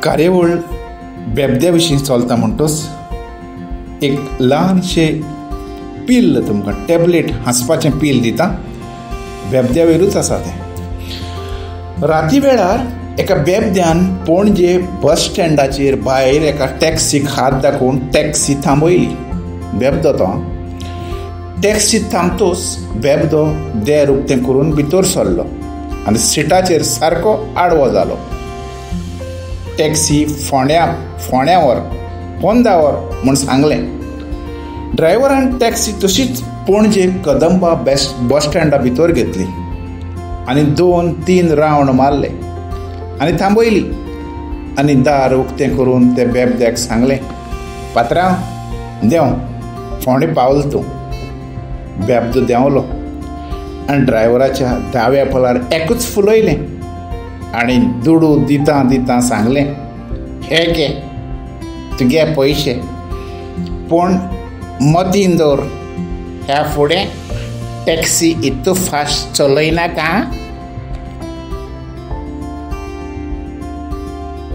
कार्यावळ बेबद्या विशीं चलता म्हणटच एक ल्हानशें पील तुमकां टॅबलेट हांसपाचें पील दिता, बेबद्या वयरूच आसा तें. राती वेळार एका बेबद्यान पणजे बस स्टँडाचेर भायर एका टॅक्सीक हात दाखोवन टॅक्सी थांबयली. बेबदो तो टॅक्सी थांबतोच बेबदो देर उक्तें करून भितर सरलो आनी सिटाचेर सारको आडवो जालो. टॅक्सी फोंड्या फोंड्यावर पोंदावर म्हूण सांगलें. ड्रायव्हरान टॅक्सी तशीच पणजे कदंबा बस स्टँडा भितर घेतली आनी 2-3 रावंड मारले आनी थांबयली आनी दार उक्तें करून ते बेबद्याक सांगलें, पात्रांव देंव, फोंडे पावल तूं. बेबदो देंवलो आनी ड्रायव्हराच्या दाव्या पोलार एकूच फुलयलें आनी दुडू दिता दिता सांगलें, हे घे तुगे पयशे, पूण मतीन दवर, ह्या फुडें टॅक्सी इतू फास्ट चलयनाका.